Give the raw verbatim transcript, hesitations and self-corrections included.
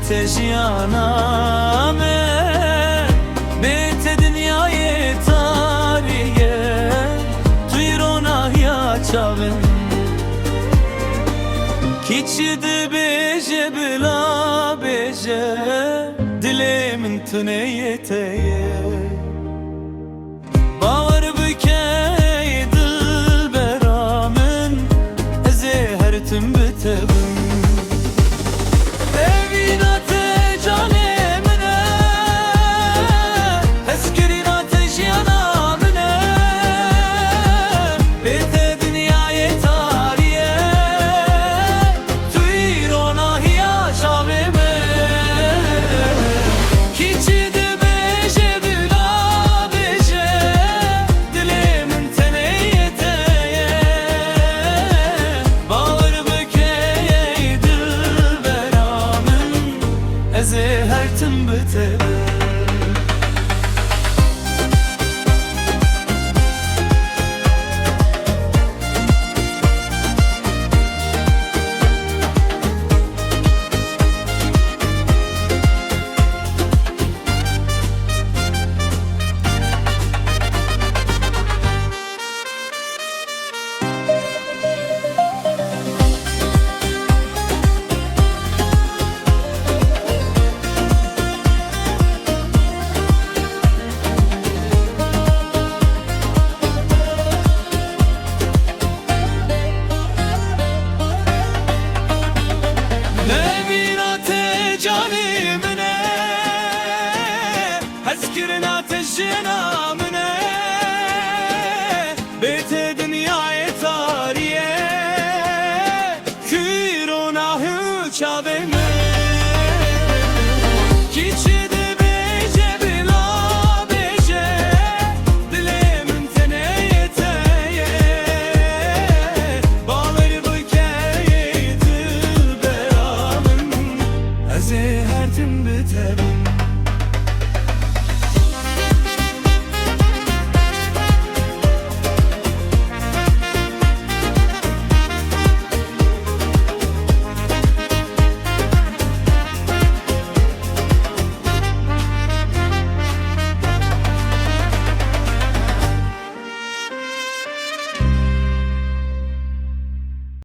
Te jiyana me, bê te dinyayê tarî ye, tu yî ronahiya çavê min. Kî çi dibêje bila bêje, dilê min tuneyê te ye. Bawer bike ey dilbera min, ez ê her tim bi te bim. Evîna te canê min e, hezkirina te jiyana min e. Bê te dinyayê tarî ye, tu yî ronahiya çavê min. Kî çi dibêje bila bêje, dilê min tenê yê te ye. Bawer bike ey dilbera min, ez ê her tim bi te bim. Evîna te canê min e, hezkirina te jiyana min e. Bê te dinyayê tarî ye, tu yî ronahiya çavê min. Kî çi dibêje bila bêje, dilê min tenê yê te ye. Bawer bike ey dilbera min, ez ê her tim bi te bim.